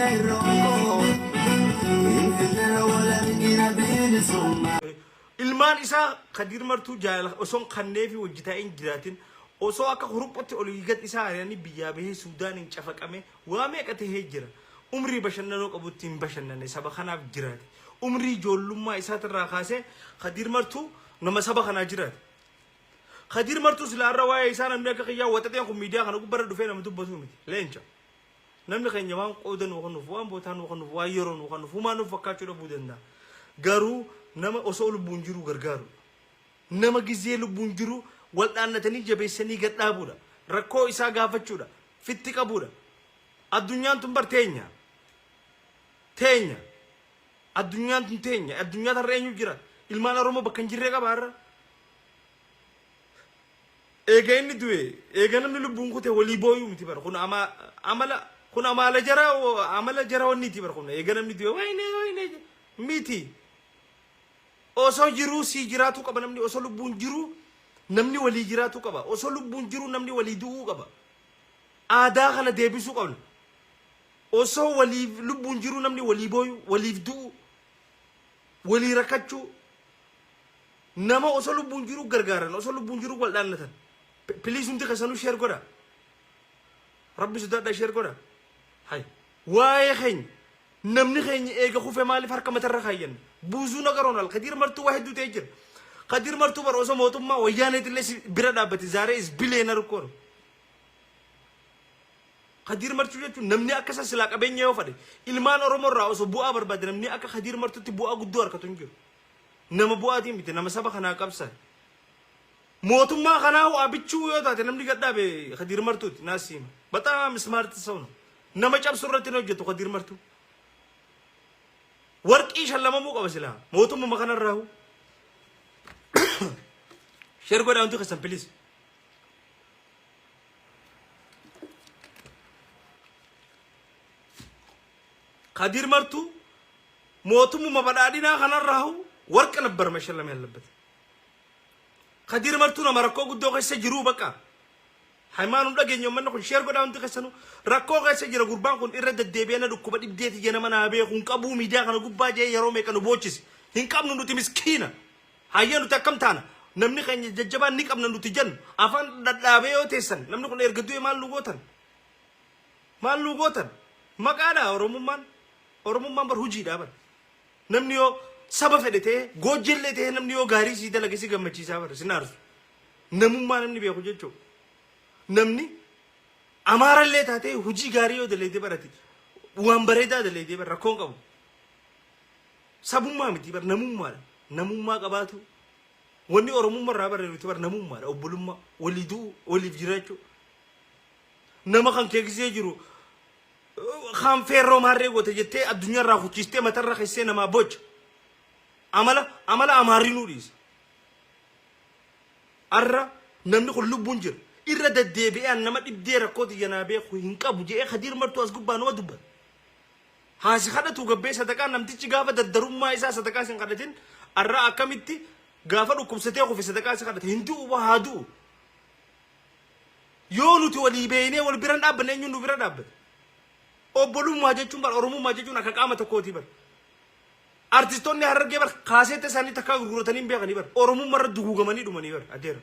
Qeerroo Finfinneerra wal argina bilisummaa. Ilmaan isaa Kadiir Martuu jaalala osoo hin kanneefi wajji taa'ee hin jiraatin osoo akka kuruphatti olii gad isaa ari'anii biyyaa bahee Suudaaniin cafaqame waa meeqa tahee jira. Umrii bashannanuu qabutti hin bashannanne saba kanaaf jiraate. Umrii ijoollummaa isaatirraa kaasee Kadiir Martuu nama saba kanaa jiraate. Kadiir Martuu silaa har'a waa'ee isaa namni akka kiyyaa waxaxeen kun miidiyaa kana gubbarra dhufee nama dubbatuu miti. Leenca. Namni keenya waan qooda nuu kennuuf, waan bootaa nuu kennuuf, waan yeroo nuu kennuuf humaa nuuf fakkaachuu dhabuu danda'a. Garuu nama osoo lubbuun jiruu gargaaruudha. Nama gizee lubbuun jiru wal dhaannatanii jabeessanii gad dhaabuudha. Rakkoo isaa gaafachuudha. Fitti qabuudha. Addunyaan tun bar teenya. Teenya. Addunyaan tun teenya. Addunyaa tarra eenyu jira? Ilmaan Oromoo bakka hin jirree qaba har'a. Eega inni du'e, eega namni lubbuun kute walii booyuu miti bar. Kun ama, amala, kun amaala jara, amala jara wanniiti bar kun. Eega namni du'e wayne wayne miti. Osoo jiruu sii jiraatuu qaba namni osoo lubbuun jiruu namni walii jiraatuu qaba. Osoo lubbuun jiruu namni walii du'uu qaba. Aadaa kana deebisuu qabna. Osoo waliif lubbuun jiruu namni walii booyuu, waliif du'uu, walii rakkachuu, nama osoo lubbuun jiruu gargaaran, osoo lubbuun jiruu wal dhaannatan. Please hundi keessanuu share godha. Rabbi sodaadhaa share godha. Hay. Waa'ee keenya namni keenya eega kufe maaliif harka matarra kaayyanna? Buusuu nagaroon al Kadiir Martuu waa hedduu ta'ee jira. Kadiir Martuu bara osoo mootummaa wayyaaneetillee si bira dhaabbate zaaree is billionaire እኮ ነው. Kadiir Martuu jechuun namni akka isa silaa qabeenya yoo fadhe ilmaan Oromoo irraa osoo bu'aa barbaade namni akka Kadiir Martuutti bu'aa guddoo harkatu hin jiru. Nama bu'aatii miti nama saba kanaa qabsan. Mootummaa kanaa hoo abichuu yoo taate namni gad dhaabe Kadiir Martuuti naas siima. በጣም smart ሰው ነው. Nama cabsu irratti hin hojjetu Kadiir Martuu. Warqii shallamamuu qaba silaa mootummuma kanarraa hoo. Share godhaa hundi keessan please. Kadir Martuu mootummuma badhaadhinaa kanarraa hoo warqa ነበር መሸለም ያለበት። Kadir Martuu nama rakkoo guddoo keessa jiruu baqa. Haymaanuu dhageenya uummanni kun share godhaa hundi keessanuu rakkoo keessa jira gurbaan kun irra deddeebi'ee na dhukkuba dhibdeeti jee nama naa beeku hin qabuu miidiyaa kana gubbaa jee yeroo meeqa nu boochise hin qabnu nuti miskiina. Hayyee nuti akkam taana namni keenya jajjabaan ni qabna nuti jennu afaan dhadhaabee yoo teessan namni kun erga du'e maal nu gootan? Maal nu gootan? Maqaadha Oromummaan. Oromummaan bar hojiidha bar. Namni yoo saba fedhe ta'ee goojjellee ta'ee namni yoo gaarii sii dalage si gammachiisaa bar sin aarsu. Namummaa namni beeku jechuudha. Namni Amaarallee taatee hojii gaarii yoo daleedee barate waan bareedaa daleedee bar rakkoon qabu. Sabummaa miti bar namummaadha. Namummaa qabaatu. Wanni Oromummaa irraa barre nuti bar namummaadha. Obbolummaa walii du'uu waliif jiraachuu. Nama kan kee gisee jiru kaan feerroo maarree goote jettee addunyaa irraa kuchiistee matarra keessee namaa boca. Amala amala amaarri nuu dhiise. Arra namni kun lubbuun jira. Irra deddeebi'ee nama dhibdee rakkoo tiyya naa beeku hin qabu je'ee Kadiir Martuu as gubbaa nama dubbata. Haasi kadhatu gabbee sadaqaa namtichi gaafa dardarummaa isaa sadaqaa sin kadhatin arra akkamitti gaafa dhukkubsatee kufe sadaqaa si kadhate hin du'u haa du'u. Yoo nuti walii beeynee wal bira hin dhaabbanne eenyuun nu bira dhaabbata? Obbolummaa jechuun bar Oromummaa jechuun akka qaama tokkooti bar. Artistoonni Harargee bar kaaseetta isaanii takkaa gurguratanii hin beekanii bar. Oromummaa irra duguugamanii dhumanii bar adeera.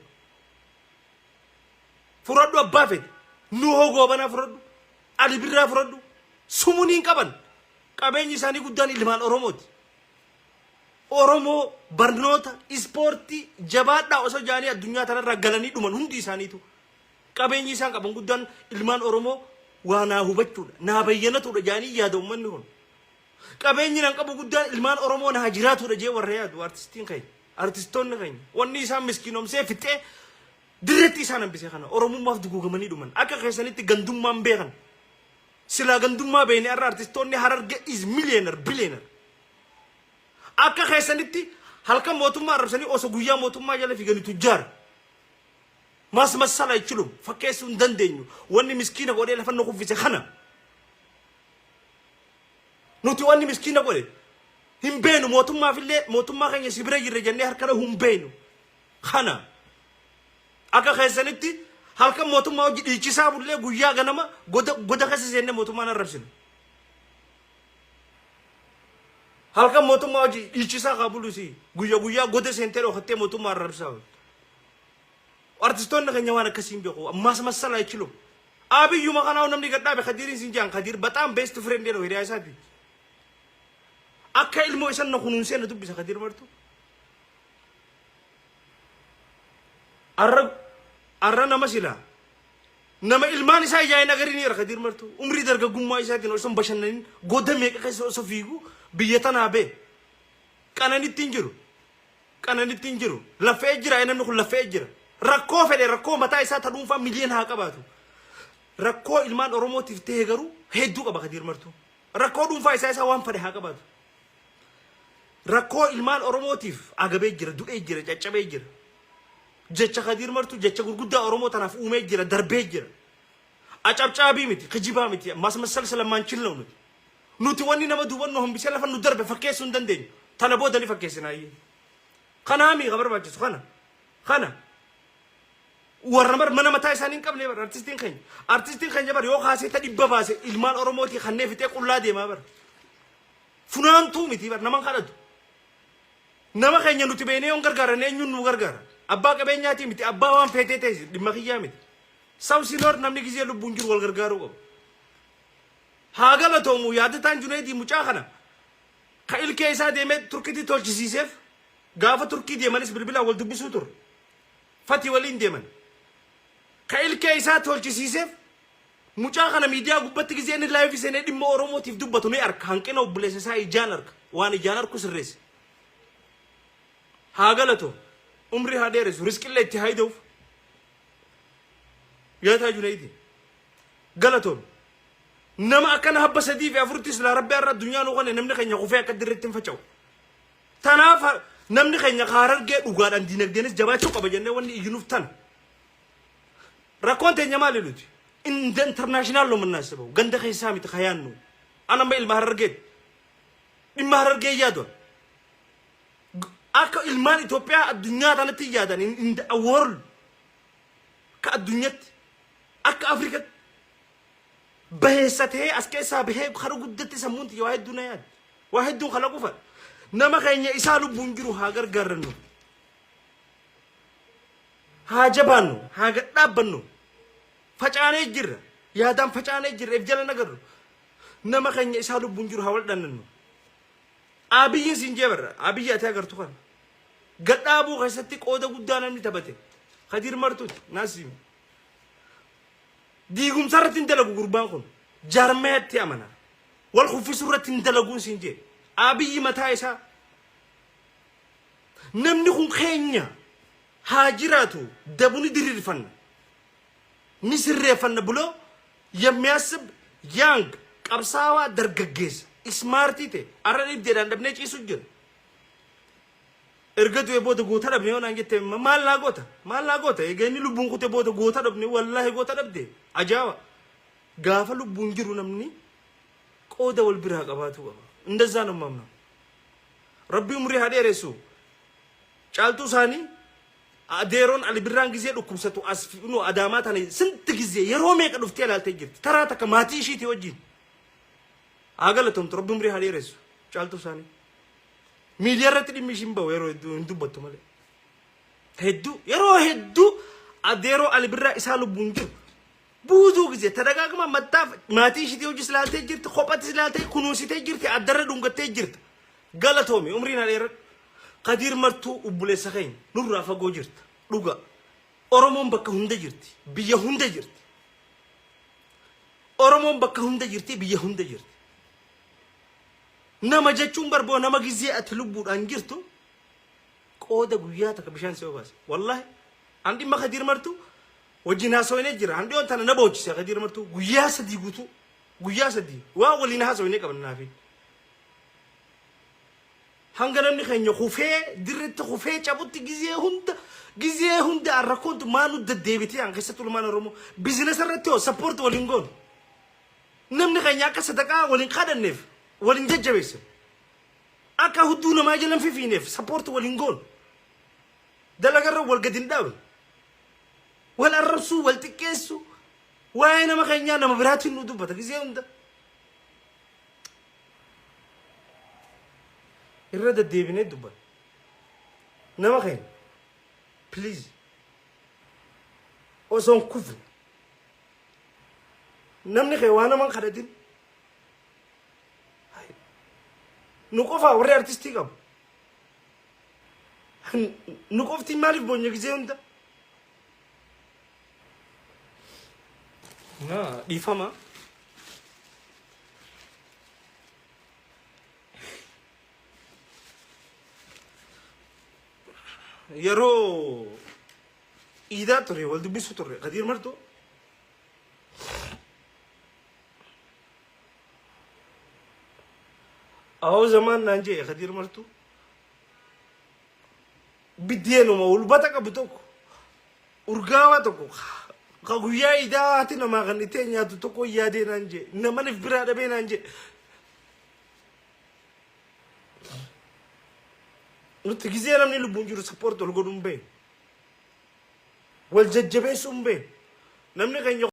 Furadhu abbaa fedhe. Nuhoo Goobanaa furadhu. Ali Birraa fudhadhu. Sumunii hin qaban. Qabeenyi isaanii guddaan ilmaan Oromooti. Oromoo barnoota, ispoortii jabaadhaa osoo jaanii addunyaa tanarraa galanii dhuman hundi isaaniitu. Qabeenyi isaan qaban guddaan ilmaan Oromoo waa naa hubachuudha, naa bayyanatuudha jaanii yaada uummanni kun. Qabeenyi nan qabu guddaan ilmaan Oromoo naa jiraatuudha jee warra yaadu artistiin keenya, artistoonni keenya. Wanni isaan miskiinomsee fixee dirreetti isaan hambisee kana Oromummaaf duguugamanii dhuman. Akka keessanitti gandummaan beekan. Silaa gandummaa beekne har'a artistoonni Hararge is millionaire, billionaire. Akka keessanitti halkan mootummaa arrabsanii osoo guyyaa mootummaa jala fiiganii tujjaara. ማስመሰል አይችሉም. Fakkeessuu hin dandeenyu. Wanni miskiina godhee lafa nu kuffise kana. Nuti wanni miskiina godhe hin beenu mootummaafillee mootummaa keenya si bira jirra jennee harka dhahuu hin beenu. Kana. Akka keessanitti halkan mootummaa hojii dhiichisaa bullee guyyaa ganama goda goda keessa seennee mootummaan arrabsinu. Halkan mootummaa hojii dhiichisaa haa bulusi. Guyya guyyaa goda seentee dhokattee mootummaa arrabsaa oolti. Artistoonni keenya waan akkasii hin beeku. Ammaas massala jechuun. Abiyyuma kanaa namni gad dhaabe Kadiiriin siin jedhan Kadiir በጣም best friend jedhu hiriyaa isaati. Akka ilmoo isan na kunuunsee na dubbisa Kadiir Martuu. Arra arra nama silaa nama ilmaan isaa ijaa hin agarin jira Kadiir Martuu. Umrii dargaggummaa isaatiin osoo hin bashannanin goda meeqa keessa osoo fiigu biyya tanaa bee. Qananitti hin jiru. Qananitti hin jiru. Laffee jira, namni kun laffee jira. Rakkoo fedhe, rakkoo mataa isaa ta dhuunfaa miliyoona haa qabaatu. Rakkoo ilmaan Oromootiif ta'e garuu hedduu qaba Kadiir Martuu. Rakkoo dhuunfaa isaa isaa waan fedhe haa qabaatu. Rakkoo ilmaan Oromootiif agabee jira, du'ee jira, caccabee jira. Jecha Kadiir Martuu jecha gurguddaa Oromoo tanaaf uumee jira, darbee jira. Acabcaabii miti, kijibaa miti, ማስመሰል ስለማንችል ነው nuti. Nuti wanni nama duubannu hambisee lafa nu darbe fakkeessuu hin dandeenyu. Tana booda ni fakkeessinaayyee. Kanaami ka barbaachisu kana. Kana. Warra bar mana mataa isaanii hin qabne bar artistiin keenya. Artistiin keenya bar yoo kaasee ta 100 baase ilmaan Oromootii kanneen fixee qullaa deemaa bar. Funaantuu miti bar naman kadhatu. Nama keenya nuti beeknee yoon gargaaran eenyuun nu gargaara? Abbaa qabeenyaatii miti, abbaa waan feetee ta'e dhimma kiyyaa miti. ሰው ሲኖር namni gizee lubbuun jiru wal gargaaruu qabu. Haa galatoomu yaadataan Junaydii mucaa kana ka ilkee isaa deemee Turkitti tolchisiiseef. Gaafa Turkii deemanis bilbilaan wal dubbisuu ture. Fati waliin deeman. Ka ilkee isaa tolchisiiseef mucaa kana miidiyaa gubbatti gizee inni live seenee dhimma Oromootiif dubbatu ni arka. Hanqina obboleessa isaa ijaan arka. Waan ijaan arku sirreesse. Haa galatoomu. Umrii haa dheeressu. Riskillee itti haa ida'uuf. Yaadataa Junaydii. Galatoomu. Nama akkana habba sadii fi afuritti silaa rabbi har'a addunyaa nu kanne namni keenya kufee akka dirreetti hin faca'u. Tanaaf namni keenya Harargee dhugaadhaan diinagdeenis jabaachuu qaba jennee wanni iyyinuuf tana. Rakkoon teenya maali nuti? እንደ international ነው የምናስበው. Ganda keessaa miti kayaannu. Ana amma ilma Harargeeti. Dhimma Harargee yaadu. Akka ilmaan Itoophiyaa addunyaa tanatti yaadan, in the world, ka addunyaatti akka Afrikatti baheessatee as keessaa bahee kara guddatti sammuun tiyya waa hedduu na yaaddi. Waa hedduun kalaqu fadha. Nama keenya isaa lubbuun jiru haa gargaarannu. Haa jabaannu, haa gadhaabbannu. Facaanee jirra. Yaadaan facaanee jirra. If jala nagarru. Nama keenya isaa lubbuun jiru haa wal dhannannu. Abiyyiin siin jee barra. Abiyyi ati agartu kana. Gadhaabuu keessatti qooda guddaa namni taphate. Kadiir Martuuti. Naasiimi. Diigumsa irratti hin dalagu gurbaan kun. Jaarmeetti amana. Wal kuffisuu irratti hin dalaguun siin jee. Abiyyi mataa isaa. Namni kun keenya haa jiraatu, dabu ni diriirfanna. Ni sirreeffanna ብሎ የሚያስብ young qabsaawaa dargaggeessa smart ta'e arra dhibdeedhaan dhabnee ciisu jira. Erga du'e booda goota dhabne yoo naan jette, maal naa goota, maal naa goota? Egaa inni lubbuun kute booda goota dhabne, wallaahi goota dhabde ajaa'iba. Gaafa lubbuun jiru namni qooda wal biraa qabaatu qaba. እንደዛ ነው የማምነው. Rabbi umrii haa dheeressu. Caaltuu isaanii adeeroon Ali Birraan gizee dhukkubsatu as nu Adaamaa tana ስንት ጊዜ yeroo meeqa dhuftee ilaaltee jirti. Taraa takka maatii ishiitii wajjin. Haa galatomtu, rabbi umrii haa dheeressu. Caaltuu isaanii. Miidiyaa irratti dhimmi ishiin bahu yeroo hedduu hin dubbattu malee. Hedduu, yeroo hedduu adeeroo Ali Birraa isaa lubbuun jiru. ብዙ ጊዜ ተደጋግማ መጣ maatii ishiitii hojii ilaaltee jirti, kophattis ilaaltee kunuunsitee jirti, addarra dhungattee jirti. Galatoomi, umriin haa dheeradhu. Kadiir Martuu obboleessa keenya nurraa fagoo jirta. Dhuga. Oromoon bakka hunda jirti. Biyya hunda jirti. Oromoon bakka hunda jirti, biyya hunda jirti. Nama jechuun barboo nama gizee ati lubbuudhaan jirtu qooda guyyaa takka bishaan si obaase. Wallahi an dhimma Kadiir Martuu wajjin haasawinee jira. An dhiyoon tana na boojise Kadiir Martuu guyyaa 3 guutuu, guyyaa 3 waa waliin haasawinee qabna naafi. Hanga namni keenya kufee dirretti kufee cabutti gizee hunda, gizee hunda rakkoon maa nu deddeebitee an keessatti ulmaan Oromoo business irratti hoo support waliin goonu. Namni keenya akka sadaqaa waliin kadhanneef waliin jajjabeessan. Akka hudduu namaa jalan fifiineef support waliin goonu. Dalagarra wal gadi hin dhaabne. Wal arrabsuu, wal xiqqeessuu, waa'ee nama keenyaa nama biraatiin nu dubbata gizee hunda. Irra deddeebinee dubbanna. Nama keenya please osoo hin kufne namni kee waa nama hin kadhatin. Nu qofaa warri artistii qabu. Nu qofti maaliif boonye gisee hunda? Na dhiifama. Yeroo iidaa ture wal dubbisu turre Kadiir Martuu. Awoo zamaan naan jee Kadiir Martuu. Biddeenuma ulbata qabu tokko urgaawaa tokko ka guyyaa iidaa haati namaa kan itti nyaatu tokko yaadee naan jee namanif biraa dhabee naan jee. Nuti gizee namni lubbuun jiru support wal godhuu hin beeknu. Wal jajjabeessuu hin beeknu. Namni keenya